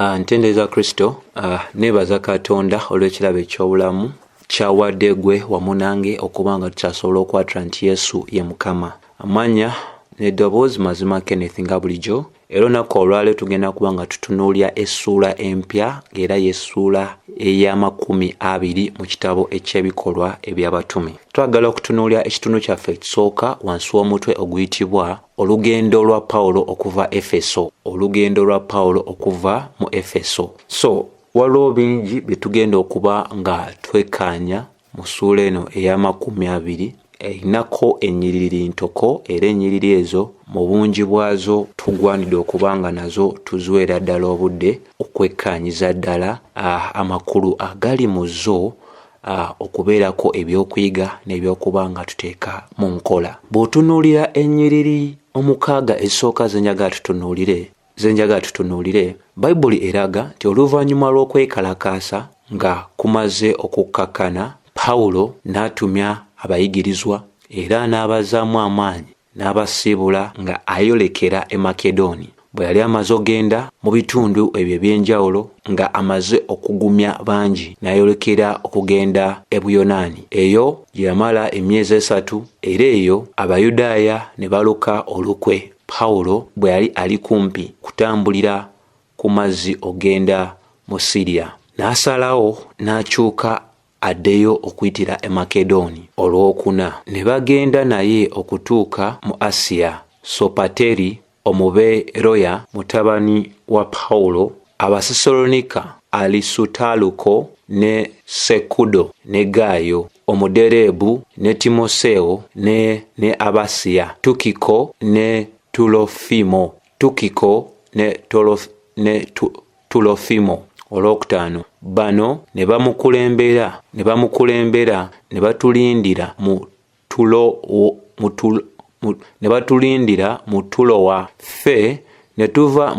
Ntendereza Kristo, neebaza Katonda olw'ekirabo eky'obulamu ky'awadde gwe wamu nange okuba nga tukyasobola okwatula nti Yesu ye Mukama. Amannya n'eddoboozi mazima Kenneth nga bulijjo, era olunaku olwaleero tugenda kuba nga tutunuulira essuula empya ng'era y'essuula ey'amakumi abiri mu kitabo eky'Ebikolwa eby'Abatume. Twagala okutunuulira ekitundu kyaffe ekisooka wansi w'omutwe oguyitibwa Olugendo lwa Pawulo okuva Efeso. Olugendo lwa Pawulo okuva mu Efeso. So waliwo bingi bye tugenda okuba nga twekkaanya mu ssuula eno ey'amakumi abiri. Erinako ennyiriri ntoko, era ennyiriri ezo mu bungi bwazo tugwanidde okuba nga nazo tuziweera ddala obudde okwekkaanyiza ddala amakulu agali mu zo, okubeerako ebyokuyiga n'ebyokuba nga tuteeka mu nkola. Bw'otunuulira ennyiriri 6 ezisooka zenjagala tutunuulire, Bayibuli eraga nti oluvannyuma lw'okwekalakaasa nga kumaze okukkakkana, Pawulo n'atumya abayigirizwa era n'abazaamu amaanyi n'abasiibula nga ayolekera e Makedooni. Bwe yali amaze ogenda mu bitundu ebyo eby'enjawulo nga amaze okugumya bangi, n'ayolekera okugenda e Buyonaani, eyo gye yamala emyezi 3, era eyo Abayudaaya ne baluka olukwe. Pawulo bwe yali ali kumpi kutambulira ku mazzi ogenda mu Siriya, n'asalawo n'akyuka addeyo okuyitira e Makedooni olwokuna, ne bagenda naye okutuuka mu Asiya. Sopateri Omuberoya mutabani wa Pawulo, Abasesalonika Alisutaluko ne Sekudo ne Gaayo Omudereebu ne Timoseewo ne Abasiya Tukiko ne Tulofimo, Tukiko ne Tulofimo. Olwokutaano, bano ne bamukulembera ne batulindira mu Tulowa. Ffe ne tuva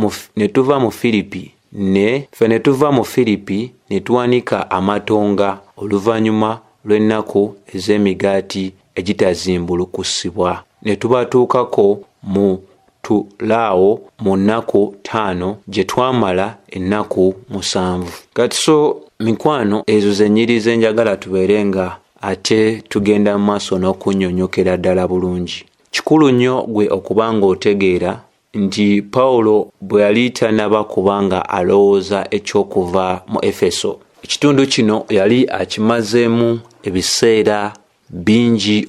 mu Firipi ne tuwanika amatonga oluvannyuma lw'ennaku ez'Emigaati Egitazimbulukusibwa, ne tubatuukako mu Tulaawo mu nnaku 5 gye twamala ennaku 7. Kati so mikwano, ezo zennyiri zenjagala tubeere nga ate tugenda mu maaso n'okunnyonnyokera ddala bulungi. Kikulu nnyo gwe okuba ng'otegeera nti Pawulo bwe yali tannaba kuba nga alowooza ekyokuva mu Efeso, ekitundu kino yali akimazeemu ebiseera bingi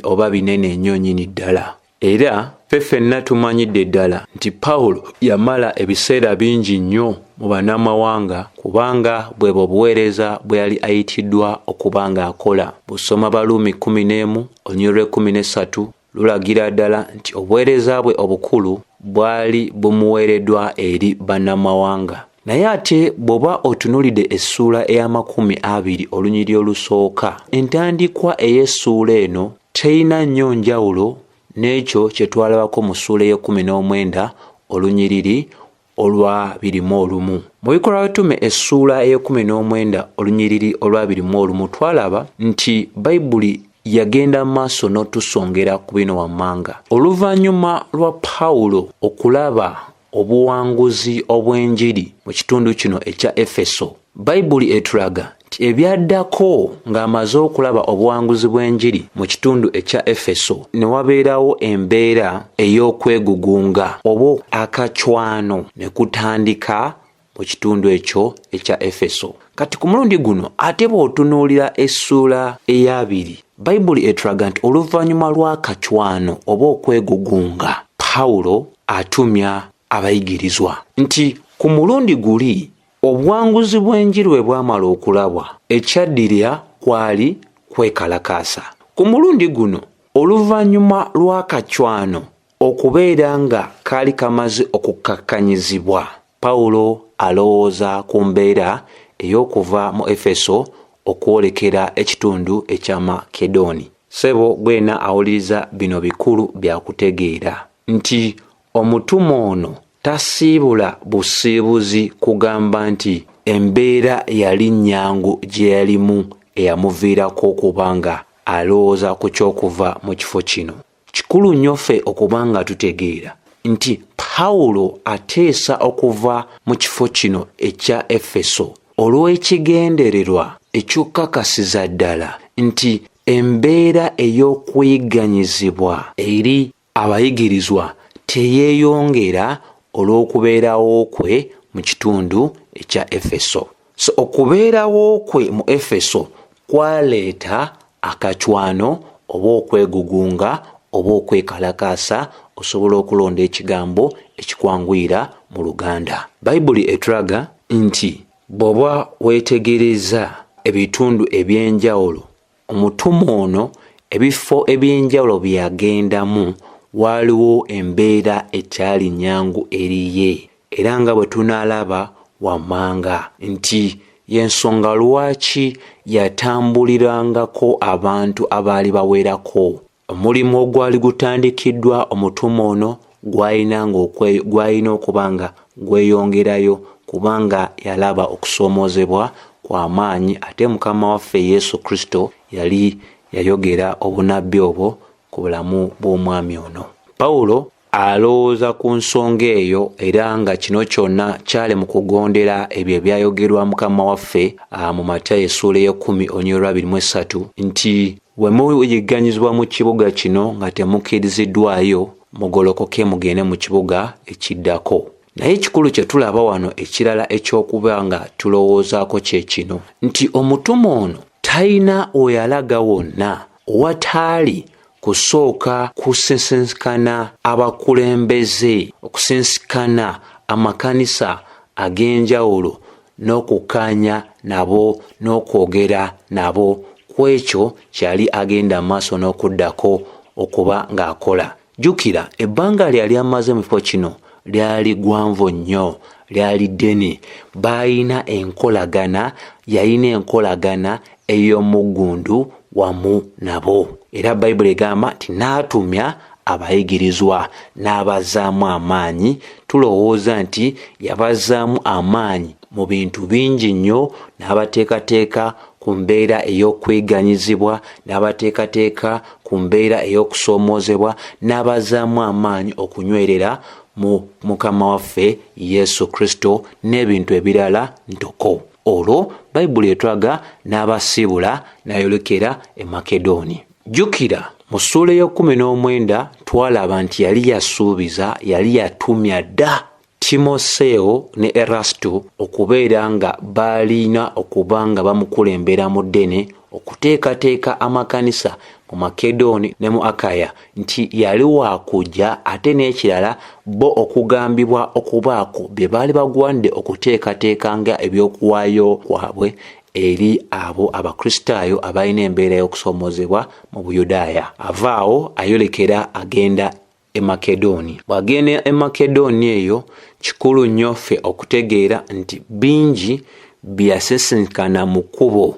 oba binene nnyo nnyini ddala. Era ffe ffenna tumanyidde ddala nti Pawulo yamala ebiseera bingi nnyo mu bannamawanga, kubanga bwebwo obuweereza bwe yali ayitiddwa okuba ng'akola. Bw'osoma Baluumi 11 olunyiriri lw'e13, lulagira ddala nti obuweereza bwe obukulu bwali bumuweereddwa eri bannamawanga. Naye ate bw'oba otunuulidde essuula ey'amakumi abiri olunyiriri olusooka, entandikwa ey'essuula eno teyina nnyo njawulo n'ekyo kye twalabako mu ssuula ey'e19 olunyiriri olwa 21. Mu Bikolwa Bitume essuula ey'e19 olunyiriri olwa 21, twalaba nti Bayibuli yagenda maaso n'otusongera ku bino wammanga. Oluvannyuma lwa Pawulo okulaba obuwanguzi obw'enjiri mu kitundu kino ekya Efeso, Bayibuli etulaga nti ebyaddako ng'amaze okulaba obuwanguzi bw'enjiri mu kitundu ekya Efeso, ne wabeerawo embeera ey'okwegugunga oba akacwano ne kutandika mu kitundu ekyo ekya Efeso. Kati ku mulundi guno ate bw'otunuulira essuula ey'abiri, Bayibuli etulaga nti oluvannyuma lw'akacwano oba okwegugunga, Pawulo atumya abayigirizwa, nti ku mulundi guli obuwanguzi bw'enjiri bwe bwamala okulabwa, ekyaddirira kwali kwekalakaasa. Ku mulundi guno, oluvannyuma lw'akacwano okubeera nga kaali kamaze okukakkanyizibwa, Pawulo alowooza ku mbeera ey'okuva mu Efeso okwolekera ekitundu ekya Makedooni. Ssebo gwena awuliriza, bino bikulu byakutegeera nti omutume ono tasiibula busiibuzi kugamba nti embeera yali nnyangu gye yalimu eyamuviirako okuba nga alowooza ku ky'okuva mu kifo kino. Kikulu nnyo ffe okuba nga tutegeera nti Pawulo ateesa okuva mu kifo kino ekya Efeso olw'ekigendererwa eky'okukakasiza ddala nti embeera ey'okuyigganyizibwa eri abayigirizwa teyeeyongera olw'okubeerawo kwe mu kitundu ekya Efeso. So okubeerawo kwe mu Efeso kwaleeta akacwano oba okwegugunga oba okwekalakaasa, osobola okulonda ekigambo ekikwanguyira mu Luganda. Bayibuli etulaga nti bw'oba weetegereza ebitundu eby'enjawulo omutume ono ebifo eby'enjawulo bye yagendamu waaliwo embeera ekyali nnyangu eri ye, era nga bwe tunaalaba wammanga nti y'ensonga lwaki yatambulirangako abantu abaali bawerako. Omulimu ogwali gutandikiddwa omutume ono gwalina okuba nga gweyongerayo kubanga yalaba okusoomoozebwa kwa maanyi, ate Mukama waffe Yesu Kristo yali yayogera obunabbi obwo ku bulamu bw'omwami ono. Pawulo alowooza ku nsonga eyo, era nga kino kyonna kyali mu kugondera ebyo ebyayogerwa Mukama waffe mu Matayo essuula ey'ekkumi olunyiriri lwa abiri mu essatu nti, Bwe muyigganyizibwa mu kibuga kino nga temukkiriziddwayo, mugolokoke mugende mu kibuga ekiddako. Naye ekikulu kye tulaba wano ekirala eky'okuba nga tulowoozaako kye kino nti omutume ono talina we yalaga wonna wataali kusooka kusisinkana abakulembeze, okusisikana amakanisa ag'enjawulo n'okukkaanya nabo n'okwogera nabo ku ekyo kyeyali agenda maaso n'okuddako okuba ng'akola. Jjukira, ebbanga lye yali amaze mu kifo kino lyali ggwanvu nnyo, lyali ddene. Baalina enkolagana, yalina enkolagana ey'omuggundu wamu nabo. Era Bayibuli egamba nti n'atumya abayigirizwa n'abazzaamu amaanyi. Tulowooza nti yabazzaamu amaanyi mu bintu bingi nnyo, n'abateekateeka ku mbeera ey'okuyigganyizibwa, n'abateekateeka ku mbeera ey'okusoomoozebwa, n'abazzaamu amaanyi okunywerera mu Mukama waffe Yesu Kristo n'ebintu ebirala ntoko. Olwo Bayibuli etulaga n'abasiibula n'ayolekera e Makedooni. Jjukira, mu ssuula ey'ekkumi n'omwenda twalaba nti yali yasuubiza, yali yatumya dda Timoseewo ne Erasuto okubeera nga baalina okuba nga bamukulembera mu ddene okuteekateeka amakanisa mu Makedooni ne mu Akaya nti yali wa kujja, ate n'ekirala bo okugambibwa okubaako bye baali bagwanidde okuteekateeka nga eby'okuwaayo kwabwe eri abo Abakristaayo abalina embeera y'okusoomoozebwa mu Buyudaaya. Ava awo ayolekera agenda e Makedooni. Bw'agenda e Makedooni eyo, kikulu nnyo ffe okutegeera nti bingi bye yasisinkana mu kkubo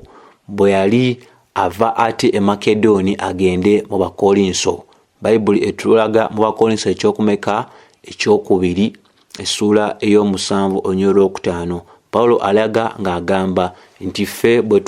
bwe yali ava ate e Makedooni agende mu Bakkolinso. Bayibuli etulaga mu Bakkolinso ekyokumeka ekyokubiri essuula ey'omusanvu olunyiriri olwokutaano, Pawulo alaga ng'agamba nti ffe bwe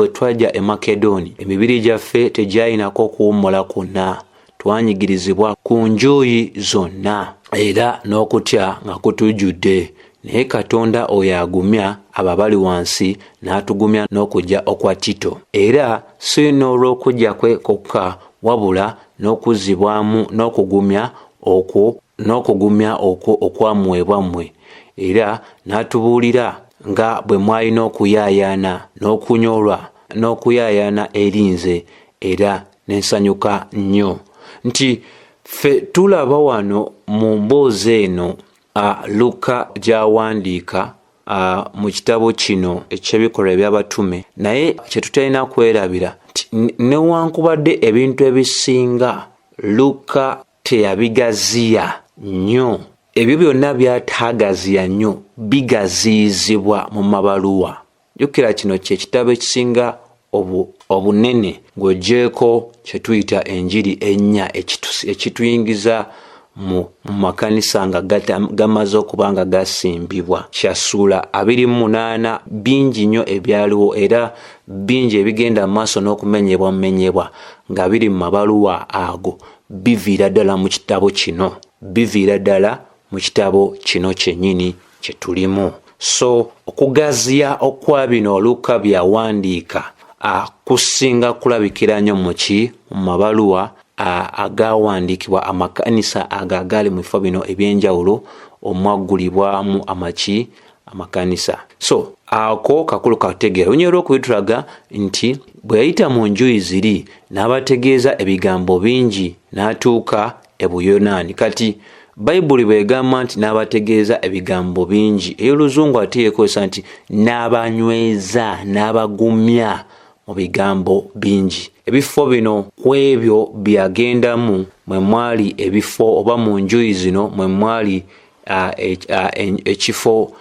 twajja e Makedooni, emibiri gyaffe tegyalinako kuwummula kwonna. Twanyigirizibwa ku njuyi zonna era n'okutya nga kutujjudde, naye Katonda oyo agumya abo abali wansi n'atugumya n'okujja okwa Tito, era si n'olw'okujja kwe kwokka, wabula n'okuzzibwamu n'okugumya okwo n'okugumya okwo okwamuweebwa mmwe, era n'atubuulira nga bwe mwalina okuyaayaana n'okunyolwa n'okuyaayaana eri nze, era ne nsanyuka nnyo nti ffe tulaba wano mu mboozi eno Lukka gy'awandiika mu kitabo kino eky'Ebikolwa eby'Abatume, naye kye tutalina kwerabira nti newankubadde ebintu ebisinga Lukka teyabigaziya nnyo, ebyo byonna by'ataagaziya nnyo bigaziyizibwa mu mabaluwa. Jjukira kino kye kitabo ekisinga obunene ng'oggyeeko kye tuyita enjiri ennya ekituyingiza mu makanisa nga gamaze okuba nga gasimbibwa. Kya ssuula 28, bingi nnyo ebyaliwo era bingi ebigenda mu maaso n'okumenyebwamenyebwa nga biri mu mabaluwa ago biviira ddala mu kitabo kino. biviira ddala mu kitabo kino kyennyini kye tulimu. So okugaziya okwa bino Luka byawandiika kusinga kulabikira nnyo muki mu mabaluwa agawandiikibwa amakanisa ago agali mu bifo bino eby'enjawulo omwaggulibwamu amaki amakanisa. So ako kakulu kategeera. Olunyiriri olwokubiri tulaga nti bwe yayita mu njuyi ziri n'abategeeza ebigambo bingi n'atuuka e Buyonaani. Kati Bayibuli bw'egamba nti n'abategeeza ebigambo bingi, ey'oluzungu ate yeekozesa nti n'abanyweza, n'abagumya mu bigambo bingi. Ebifo bino ku ebyo bye yagendamu mwe mwali ebifo oba mu njuyi zino mwe mwali ekifo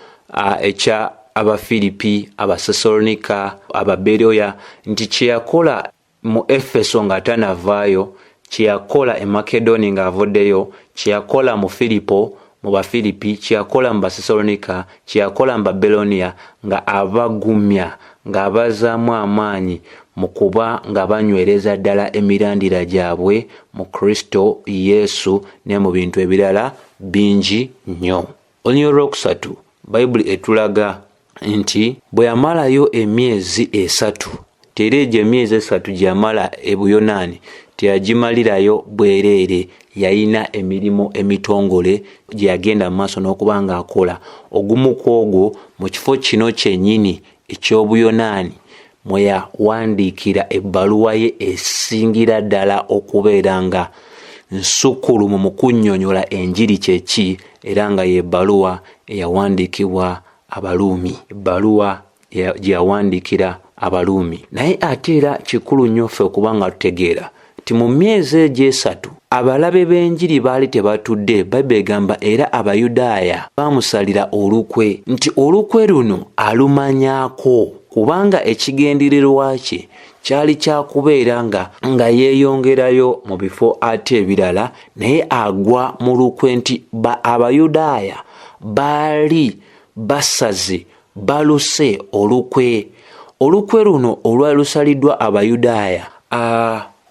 ekya Abafiripi, Abasesalonika, Ababeroya, nti kye yakola mu Efeso nga tanavaayo, kye yakola e Makedoni ng'avuddeyo, kye yakola mu Firipo, mu Bafiripi, kye yakola mu Basesalonika, kye yakola mu Babelonia, nga abagumya, ng'abazaamu amaanyi mu kuba nga banywereza ddala emirandira gyabwe mu Kristo Yesu ne mu bintu ebirala bingi nnyo. Olunyiriri olwokusatu, Bayibuli etulaga nti bwe yamalayo emyezi esatu, era egyo emyezi esatu gye yamala e Buyonaani teyagimalirayo bwereere, yalina emirimu emitongole gye yagenda mu maaso n'okuba ng'akola. Ogumu ku ogwo mu kifo kino kyennyini eky'Obuyonaani mwe yawandiikira ebbaluwa ye esingira ddala okubeera nga nsukulumu mu kunnyonnyola enjiri kye ki, era nga y'ebbaluwa eyawandiikibwa Abaruumi, ebbaluwa gye yawandiikira Abaruumi. Naye ate era kikulu nnyo ffe okuba nga tutegeera nti mu myezi egyo esatu abalabe b'enjiri baali tebatudde. Bayibuli egamba era Abayudaaya baamusalira olukwe, nti olukwe luno alumanyaako kubanga ekigendererwa kye kyali kya kubeera nga yeeyongerayo mu bifo ate ebirala, naye agwa mu lukwe nti Abayudaaya baali basaze baluse olukwe. Olukwe luno olwali lusaliddwa Abayudaaya,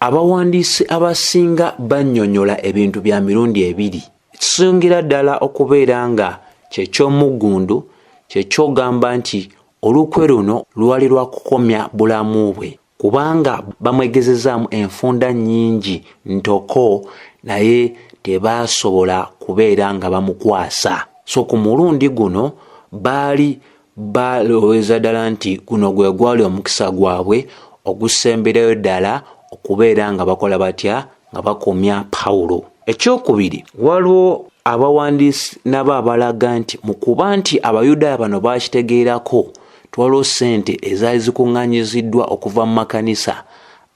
abawandiisi abasinga bannyonnyola ebintu bya mirundi ebiri. Ekisingira ddala okubeera nga kye ky'omuggundu kye ky'ogamba nti olukwe luno lwali lwa kukomya bulamu bwe, kubanga bamwegezezaamu enfunda nnyingi ntoko naye tebaasobola kubeera nga bamukwasa. So ku mulundi guno baali balowooza ddala nti guno gwe gwali omukisa gwabwe ogusemberayo ddala okubeera nga bakola batya, nga bakomya Pawulo. Ekyokubiri, waliwo abawandiisi nabo abalaga nti mu kuba nti Abayudaaya bano baakitegeerako, waliwo ssente ezaali zikuŋŋaanyiziddwa okuva mu makanisa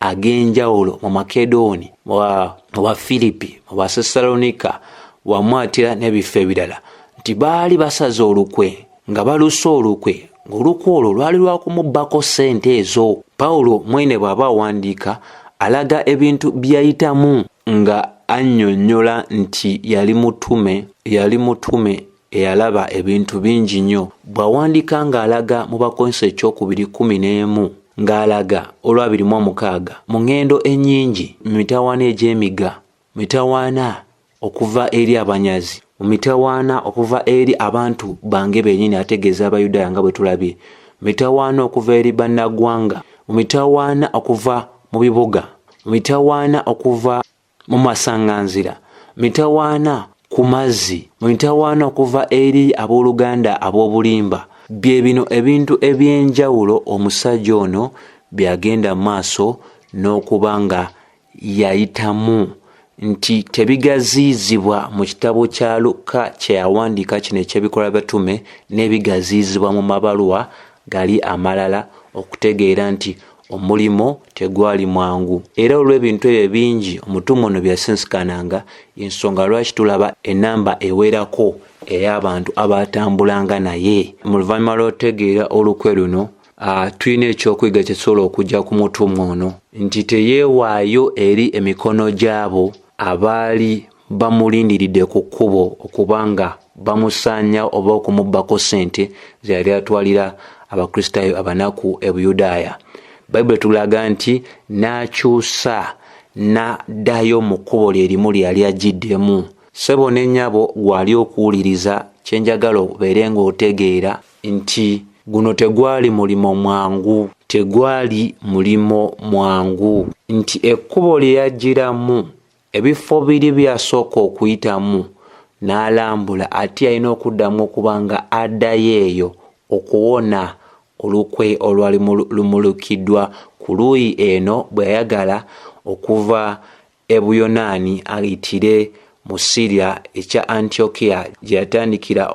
ag'enjawulo mu Makedooni, mu Bafiripi, mu Basesalonika, wamu ate n'ebifo ebirala, nti baali basaze olukwe, nga baluse olukwe, ng'olukwe olwo lwali lwa kumubbako ssente ezo. Pawulo mwene bw'aba awandiika alaga ebintu bye yayitamu nga annyonnyola nti yali mutume, yali mutume eyalaba ebintu bingi nnyo. Bw'awandiika ng'alaga mu Bakkolinso ekyokubiri 11 ng'alaga olwabiri mu omukaaga, mu ŋŋendo ennyingi, mu mitawaana egy'emigga, mu mitawaana okuva eri abanyazi, mu mitawaana okuva eri abantu bange bennyini, ategeeza Abayudaaya nga bwe tulabye, mu mitawaana okuva eri bannaggwanga, mu mitawaana okuva mu bibuga, mu mitawaana okuva mu masaŋŋanzira, mitawaana ku mazzi, mitawaana okuva eri abooluganda ab'obulimba. Bye bino ebintu eby'enjawulo omusajja ono by'agenda mu maaso n'okuba nga yayitamu, nti tebigaziizibwa mu kitabo kya Lukka kye yawandiika kino eky'Ebikolwa by'Abatume, n'ebigaziizibwa mu mabaluwa gali amalala, okutegeera nti omulimu tegwali mwangu. Era olw'ebintu ebyo ebingi omutume ono bye yasinsikananga, y'ensonga lwaki tulaba ennamba ewerako ey'abantu abaatambulanga naye. Mu luvannyuma lw'okutegeera olukwe luno, tulina ekyokuyiga kye tusobola okuggya ku mutume ono, nti teyeewaayo eri emikono gy'abo abaali bamulindiridde ku kkubo okuba nga bamusaanya oba okumubbako ssente ze yali atwalira Abakristaayo abanaku e Buyudaaya. Bayibuli etulaga nti n'akyusa n'addayo mu kkubo lye limu lye yali agiddemu. Ssebo ne nnyabo, gwali okuwuliriza, kye njagala obeere ng'otegeera nti guno tegwali mulimo mwangu, tegwali mulimo mwangu, nti ekkubo lye yajjiramu, ebifo biri byasooka okuyitamu n'alambula, ate yalina okuddamu okuba nga addayo eyo okuwona olukwe olwali lumulukiddwa ku luuyi eno bwe yayagala okuva e Buyonaani ayitire mu Syria ekya Antiokia gye yatandikira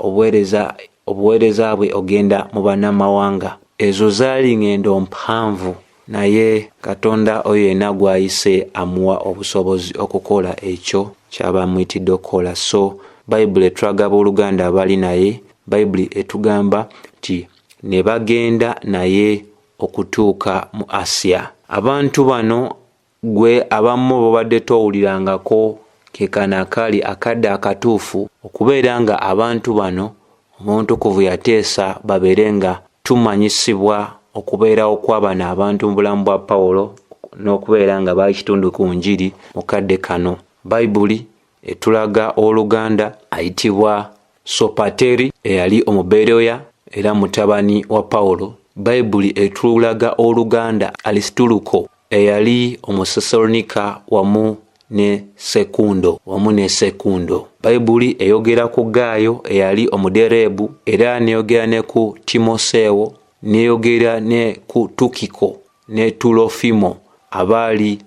obuweereza bwe ogenda mu bannamawanga. Ezo zaali ngendo mpanvu, naye Katonda oyo yenna gw'ayise amuwa obusobozi okukola ekyo ky'aba amuyitidde okukola. So Bayibuli etulaga abooluganda abali naye, Bayibuli etugamba nti ne bagenda naye okutuuka mu Asiya. Abantu bano gwe abamu bobadde towulirangako, ke kano akaali akadde akatuufu okubeera nga abantu bano Omwoyo Omutukuvu yateesa babeere nga tumanyisibwa okubeerawo kwa bano abantu mu bulamu bwa Pawulo n'okubeera nga baali kitundu ku njiri mu kadde kano. Bayibuli etulaga owooluganda ayitibwa Sopateri eyali Omuberoya era mutabani wa Pawulo. Bayibuli etulaga owooluganda Alisituluko eyali Omusesalonika wamu ne Sekundo wamu ne Sekundo. Bayibuli eyogera ku Gaayo eyali Omudereebu, era n'eyogera ne ku Timoseewo, n'eyogera ne ku Tukiko ne Tulofimo abaali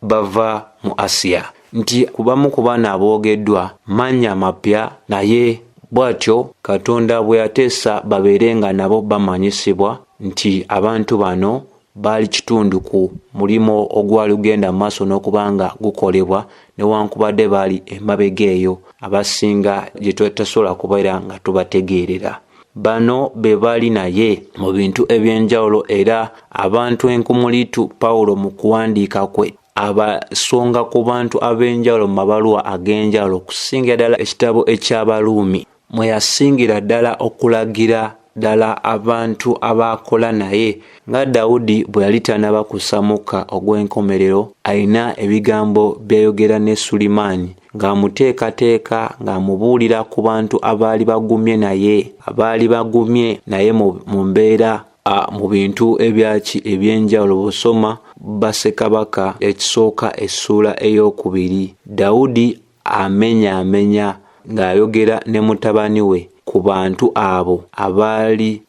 bava mu Asiya. Nti ku bamu ku bano aboogeddwa mannya mapya, naye bw'atyo Katonda bwe yateesa babeere nga nabo bamanyisibwa nti abantu bano baali kitundu ku mulimu ogwali gugenda mu maaso n'okuba nga gukolebwa, newankubadde baali emabega eyo abasinga gye tutasobola kubeera nga tubategeerera. Bano be baali naye mu bintu eby'enjawulo, era abantu enkumuliitu Pawulo mu kuwandiika kwe abasonga ku bantu ab'enjawulo mu mabaluwa ag'enjawulo, okusingira ddala ekitabo eky'Abaruumi mwe yasingira ddala okulagira ddala abantu abaakola naye. Nga Dawudi bwe yali tannaba kussa mukka ogw'enkomerero, alina ebigambo by'ayogera ne Sulemaani ng'amuteekateeka, ng'amubuulira ku bantu abaali bagumye naye, abaali bagumye naye mu mbeera, mu bintu ebyaki eby'enjawulo. Bw'osoma Bassekabaka ekisooka essuula 2, Dawudi amenyaamenya ng'ayogera ne mutabani we ku bantu abo abaali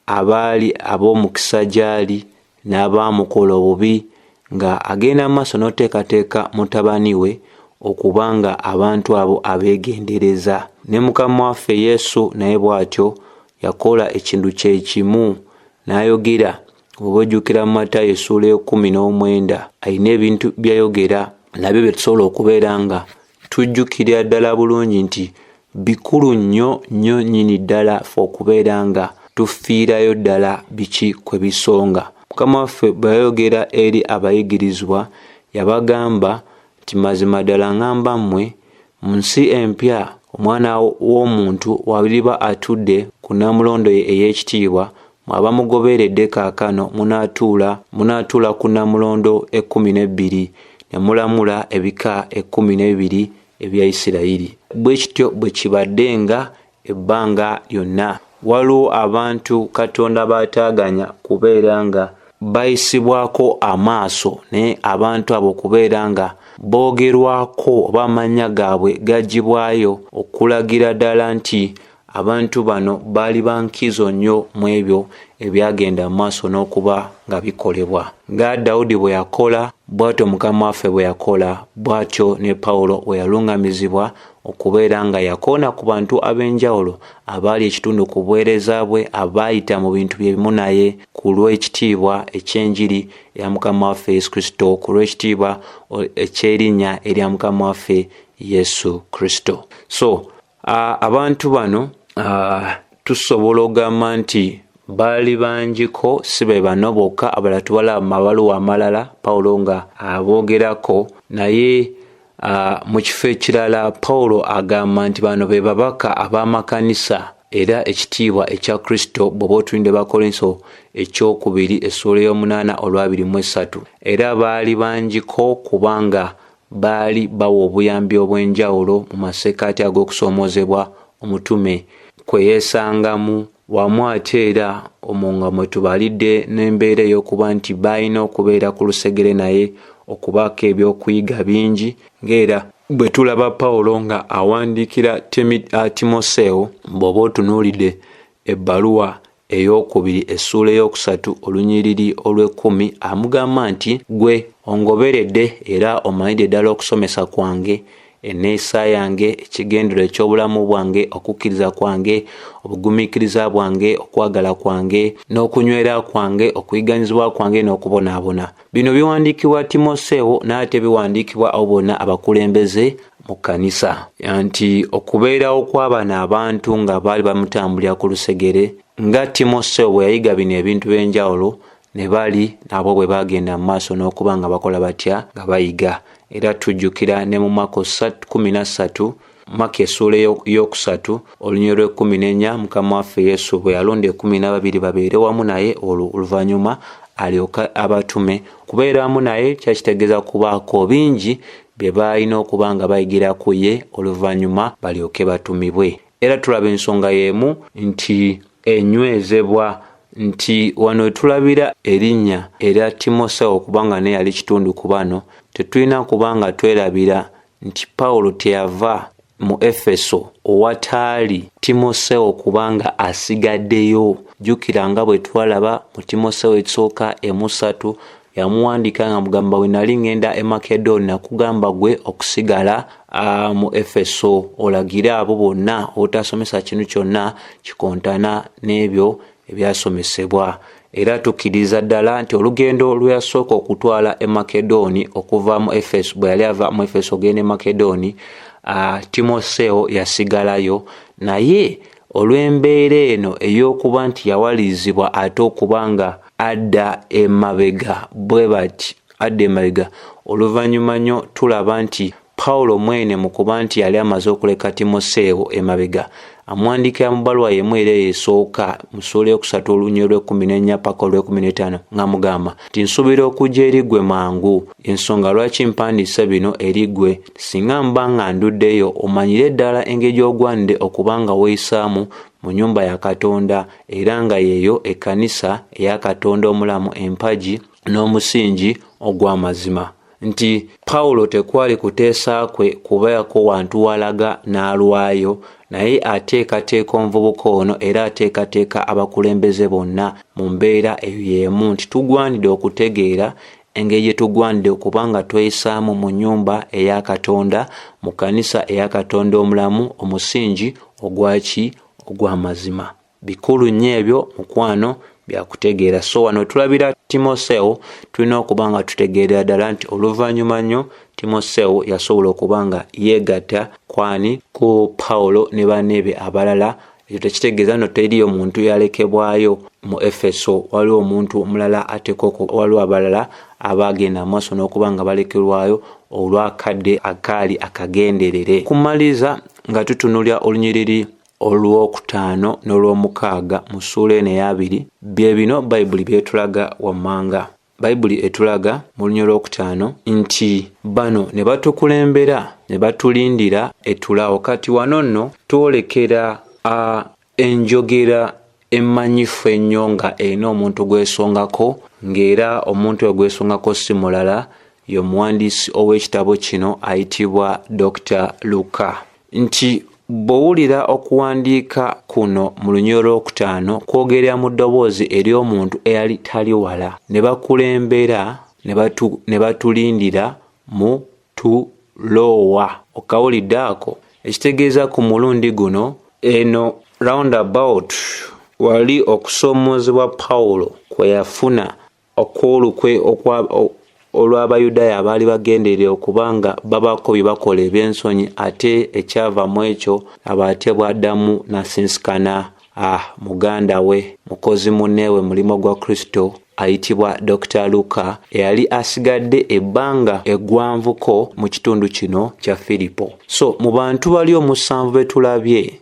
ab'omukisa gy'ali n'abaamukola obubi, nga agenda mu maaso n'oteekateeka mutabani we okuba nga abantu abo abeegendereza. Ne Mukama waffe Yesu naye bw'atyo yakola ekintu kye kimu n'ayogera. Bw'oba ojjukira mu Matayo essuula 19, alina ebintu by'ayogera nabyo bye tusobola okubeera nga tujjukirira ddala bulungi nti bikulu nnyo nnyo nnyini ddala ffe okubeera nga tufiirayo ddala biki kwe bisonga. Mukama waffe bwe yayogera eri abayigirizwa yabagamba nti mazima ddala ŋŋamba mmwe, mu nsi empya Omwana w'omuntu waliba atudde ku nnamulondo ye ey'ekitiibwa, mmwe abamugoberedde kaakano munaatuula ku nnamulondo 12 ne mulamula ebika 12 ebya Isirayiri. Bwe kityo bwe kibadde nga ebbanga lyonna. Waliwo abantu Katonda b'ataaganya kubeera nga bayisibwako amaaso, naye abantu abo okubeera nga boogerwako oba amannya gaabwe gaggyibwayo okulagira ddala nti abantu bano baali ba nkizo nnyo mu ebyo ebyagenda mu maaso n'okuba nga bikolebwa. Nga Dawudi bwe yakola, bw'atyo Mukama waffe bwe yakola, bw'atyo ne Pawulo bwe yaluŋŋamizibwa okubeera nga yakoona ku bantu ab'enjawulo abaali ekitundu ku buweereza bwe, abaayita mu bintu bye bimu naye ku lw'ekitiibwa eky'enjiri ya Mukama waffe Yesu Kristo, ku lw'ekitiibwa eky'erinnya erya Mukama waffe Yesu Kristo. So abantu bano tusobola okugamba nti baali bangiko, si be bano bokka, abalala tubalaba mu mabaluwa amalala Pawulo nga aboogerako, naye mu kifo ekirala Pawulo agamba nti bano be babaka ab'amakanisa era ekitiibwa ekya Kristo, bw'oba otulinde Bakorinso 2 essuula 8 olwa 23. Era baali bangiko kubanga baali bawa obuyambi obw'enjawulo mu masekati ag'okusoomoozebwa omutume kwe yeesangamu, wamu ate era omwo nga mwe tubalidde n'embeera ey'okuba nti baalina okubeera ku lusegere naye okubaako ebyokuyiga bingi, ng'era bwe tulaba Pawulo nga awandiikira Timoseewo. Bw'oba otunuulidde ebbaluwa ey'okubiri essuula ey'okusatu olunyiriri olw'ekkumi, amugamba nti, Ggwe ongoberedde era omanyidde ddala okusomesa kwange, enneeyisa yange, ekigendererwa eky'obulamu bwange, okukkiriza kwange, obugumiikiriza bwange, okwagala kwange, n'okunywera kwange, okuyigganyizibwa kwange n'okubonaabona. Bino biwandiikibwa Timoseewo naye ate biwandiikibwa abo bonna abakulembeze mu kkanisa. Nti okubeerawo kwa bano abantu nga baali bamutambulira ku lusegere, nga Timoseewo bwe yayiga bino ebintu by'enjawulo, ne bali nabo bwe baagenda mu maaso n'okuba nga bakola batya? Nga bayiga. Era tujjukira ne mu Mako 13, Mako essuula ey'okusatu olunyiriri lw'ekkumi n'ennya, Mukama waffe Yesu bwe yalonda 12 babeere wamu naye, olwo oluvannyuma alyoke abatume. Okubeera wamu naye kyali kitegeeza kubaako bingi bye baalina okuba nga bayigira ku ye, oluvannyuma balyoke batumibwe. Era tulaba ensonga y'emu nti enywezebwa nti wano wetulabira erinnya erya Timoseewo kubanga naye yali kitundu ku bano, tetulina kuba nga twerabira nti Pawulo teyava mu Efeso owataali Timoseewo kubanga asigaddeyo. Jjukira nga bwe twalaba mu Timoseewo ekisooka emu ssatu, yamuwandiika nga mugamba, bwe nali ŋŋenda e Makedooni nakugamba gwe okusigala mu Efeso olagire abo bonna obutasomesa kintu kyonna kikontana n'ebyo ebyasomesebwa. Era tukkiriza ddala nti olugendo lwe yasooka okutwala e Makedooni okuva mu Efeso, bwe yali ava mu Efeso ogenda e Makedooni, Timoseewo yasigalayo, naye olw'embeera eno ey'okuba nti yawalirizibwa ate okuba nga adda emabega bwe bati, adda emabega oluvannyuma nnyo, tulaba nti Pawulo mwene mu kuba nti yali amaze okuleka Timoseewo emabega, amuwandiikira mu bbaluwa y'emu era eyo esooka mu ssuula ey'okusatu olunyiriri lw'ekkumi n'ennya paka olw'ekkumi n'ettaano, ng'amugamba nti, nsuubira okujja eri ggwe mangu, ensonga lwaki mpandiise bino eri ggwe, singa mba nga nduddeyo omanyire ddala engeri gy'ogwanidde okuba nga weeyisaamu mu nnyumba ya Katonda, era nga yeeyo ekkanisa eya Katonda omulamu, empagi n'omusingi ogw'amazima. Nti Pawulo tekwali kuteesa kwe kubeeko wantu walaga n'alwayo, naye ateekateeka omuvubuka ono era ateekateeka abakulembeze bonna mu mbeera eyo y'emu, nti tugwanidde okutegeera engeri gye tugwanidde okuba nga tweyisaamu mu nnyumba eya Katonda, mu kkanisa eya Katonda omulamu, omusingi ogwaki? Ogw'amazima. Bikulu nnyo ebyo, mukwano, byakutegeera. So wano tulabira Timoseewo, tulina okuba nga tutegeerera ddala nti oluvannyuma nnyo Timoseewo yasobola okuba nga yeegatta kwani? Ku Pawulo ne banneebe abalala. Ekyo tekitegeeza nno teriyo muntu yalekebwayo mu Efeso, waliwo omuntu omulala ateekwa, waliwo abalala abaagenda mu maaso n'okuba nga balekerwayo olw'akadde akaali akagenderere. Kumaliriza nga tutunuulira olunyiriri olwokutaano n'olwomukaaga mu ssuula eno ey'abiri, bye bino Bayibuli by'etulaga wammanga. Bayibuli etulaga mu lunyiriri olwokutaano nti bano ne batukulembera ne batulindira e Tulawo. Kati wano nno twolekera enjogera emmanyifu ennyo nga erina omuntu gw'esongako, ng'era omuntu oyo gw'esongako si mulala, ye omuwandiisi ow'ekitabo kino ayitibwa Dr. Luka. Nti bw'owulira okuwandiika kuno mu lunyiriri olwokutaano, kwogerera mu ddoboozi ery'omuntu eyali tali wala, ne bakulembera ne batulindira mu Tulowa. Okawulidde ako? Ekitegeeza ku mulundi guno eno roundabout wali okusoomoozebwa Pawulo kwe yafuna okw'olukwe olw'Abayudaaya abaali bagenderera okuba nga babaako bye bakola eby'ensonyi, ate ekyava mu ekyo aba ate bw'addamu n'asinsikana muganda we, mukozi munne we mulimu gwa Kristo ayitibwa Dr. Luka, eyali asigadde ebbanga eggwanvuko mu kitundu kino kya Firipo. So mu bantu bali omusanvu be tulabye,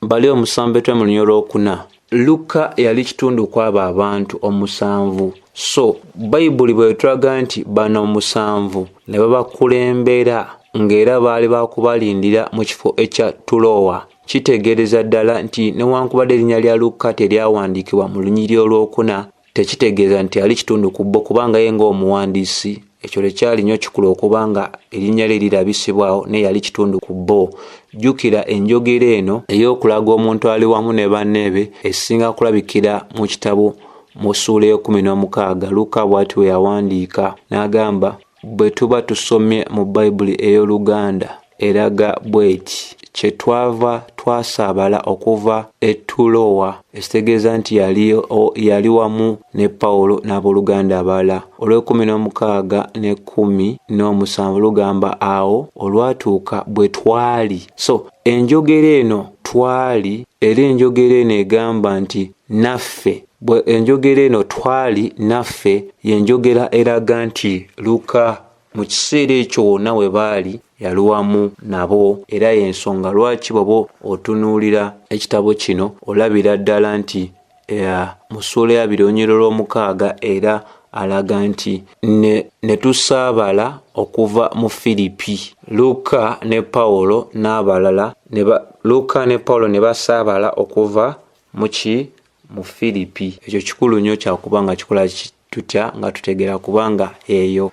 bali omusanvu be tulabye mu lunyiriri olwokuna, Luka yali kitundu ku abo abantu 7. So Bayibuli bw'etulaga nti bano 7 ne babakulembera ng'era baali bakubalindira mu kifo ekya Tulowa, kitegeereza ddala nti newankubadde erinnya lya Luka teryawandiikibwa mu lunyiriri olwokuna, tekitegeeza nti yali kitundu ku bo, kubanga ye ng'omuwandiisi ekyo tekyali nnyo kikulu okuba nga erinnya lye lirabisibwawo, naye yali kitundu ku bo. Jjukira enjogera eno ey'okulaga omuntu ali wamu ne banne be esinga kulabikira mu kitabo mu ssuula ey'e16. Luka bw'ati bwe yawandiika n'agamba, bwe tuba tusomye mu Bayibuli ey'Oluganda eraga bw'eti, kye twava twasaabala okuva e Tulowa, ekitegeeza nti yali wamu ne Pawulo n'abooluganda abalala. Olw'e16 ne 17 lugamba awo olwatuuka bwe twali. So enjogera eno twali, era enjogera eno egamba nti naffe. Bwe enjogera eno twali naffe y'enjogera eraga nti Luka mu kiseera ekyo wonna we baali yali wamu nabo, era y'ensonga lwaki bw'oba otunuulira ekitabo kino olabira ddala nti mu ssuula ya 2 olunyiriri olw'omukaaga era alaga nti ne tusaabala okuva mu Firipi. Luka ne Pawulo n'abalala Luka ne Pawulo ne basaabala okuva mu Firipi. Ekyo kikulu nnyo kyakuba nga kikola tutya nga tutegeera, kubanga eyo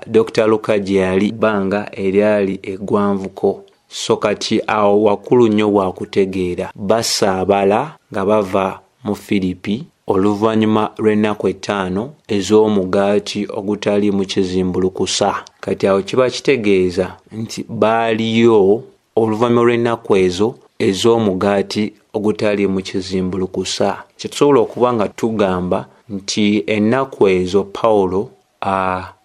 Dr. Luka gye yali bbanga eryali eggwanvuko. So kati awo wakulu nnyo wakutegeera. Basaabala nga bava mu Firipi oluvannyuma lw'ennaku 5 ez'omugaati ogutaliimu kizimbulukusa. Kati awo kiba kitegeeza nti baaliyo oluvannyuma lw'ennaku ezo ez'omugaati ogutaliimu kizimbulukusa. Kye tusobola okuba nga tugamba nti ennaku ezo Pawulo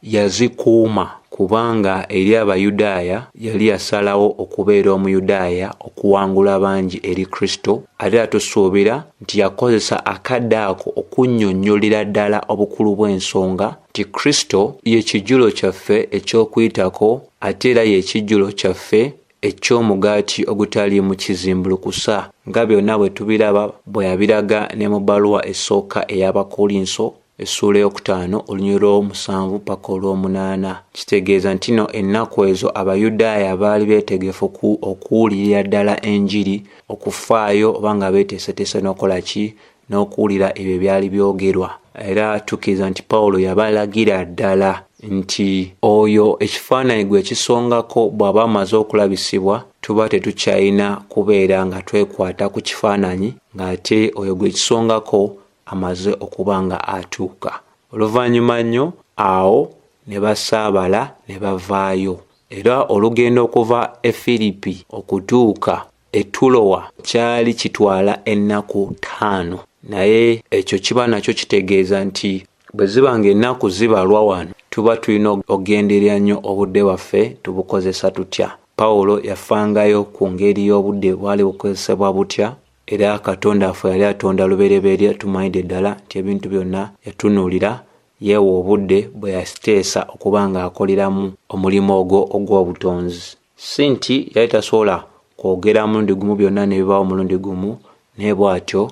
yazikuuma, kubanga eri Abayudaaya yali yasalawo okubeera Omuyudaaya okuwangula bangi eri Kristo. Ate atusuubira nti yakozesa akadde ako okunnyonnyolera ddala obukulu bw'ensonga nti Kristo ye kijjulo kyaffe eky'okuyitako, ate era ye kijjulo kyaffe eky'omugaati ogutaliimu kizimbulukusa, nga byonna bwe tubiraba bwe yabiraga ne mu bbaluwa esooka ey'Abakolinso essuula 5 olunyiriri olw'omusanvu paka olw'omunaana. Kitegeeza nti no ennaku ezo Abayudaaya baali beetegefu okuwulirira ddala enjiri, okufaayo oba nga beeteeseteese n'okukola ki, n'okuwulira ebyo ebyali byogerwa. Era tukkiriza nti Pawulo yabalagira ddala nti oyo ekifaananyi gwe kisongako bw'aba amaze okulabisibwa, tuba tetukyalina kubeera nga twekwata ku kifaananyi ng'ate oyo gwe kisongako amaze okuba nga atuuka. Oluvannyuma nnyo awo ne basaabala ne bavaayo. Era olugendo okuva e Firipi okutuuka e Tulowa kyali kitwala ennaku 5. Naye ekyo kiba nakyo kitegeeza nti bwe ziba ng'ennaku zibalwa wano, tuba tulina okugenderera nnyo obudde bwaffe tubukozesa tutya. Pawulo yafangayo ku ngeri y'obudde bwali bukozesebwa butya, era Katonda waffe yali atonda lubereberye, tumanyidde ddala nti ebintu byonna yatunuulira, yeewa obudde bwe yateesa okuba ng'akoleramu omulimu ogwo ogw'obutonzi. Si nti yali tasobola kwogera mulundi gumu byonna ne bibaawo mulundi gumu, naye bw'atyo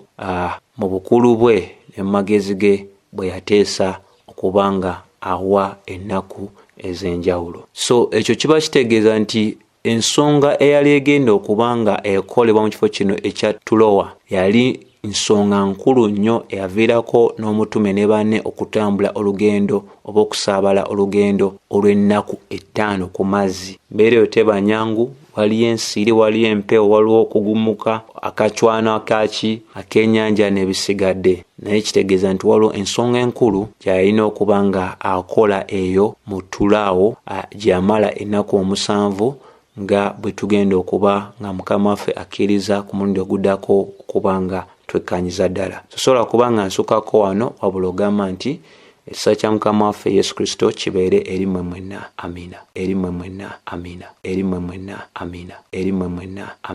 mu bukulu bwe ne mu magezi ge bwe yateesa okuba nga awa ennaku ez'enjawulo. So ekyo kiba kitegeeza nti ensonga eyali egenda okuba nga ekolebwa mu kifo kino ekya Tulowa yali nsonga nkulu nnyo eyaviirako n'omutume ne banne okutambula olugendo oba okusaabala olugendo olw'ennaku 5 ku mazzi. Mbeera eyo teba nnyangu, waliyo ensiri, waliyo empewo, waliwo okugumuka, akacwano akaki ak'ennyanja n'ebisigadde. Naye kitegeeza nti waliwo ensonga enkulu gy'alina okuba nga akola eyo mu Tulaawo gye yamala ennaku 7, nga bwe tugenda okuba nga Mukama waffe akkiriza ku mulundi oguddako okuba nga twekkaanyiza ddala. Sosobola kuba nga nsukako wano, wabula ogamba nti ekisa kya Mukama waffe Yesu Kristo kibeere eri mmwe mwenna. Amiina. Eri mmwe mwenna. Amiina. Eri mmwe mwenna. Amiina. Eri mmwe mwenna. Amiina.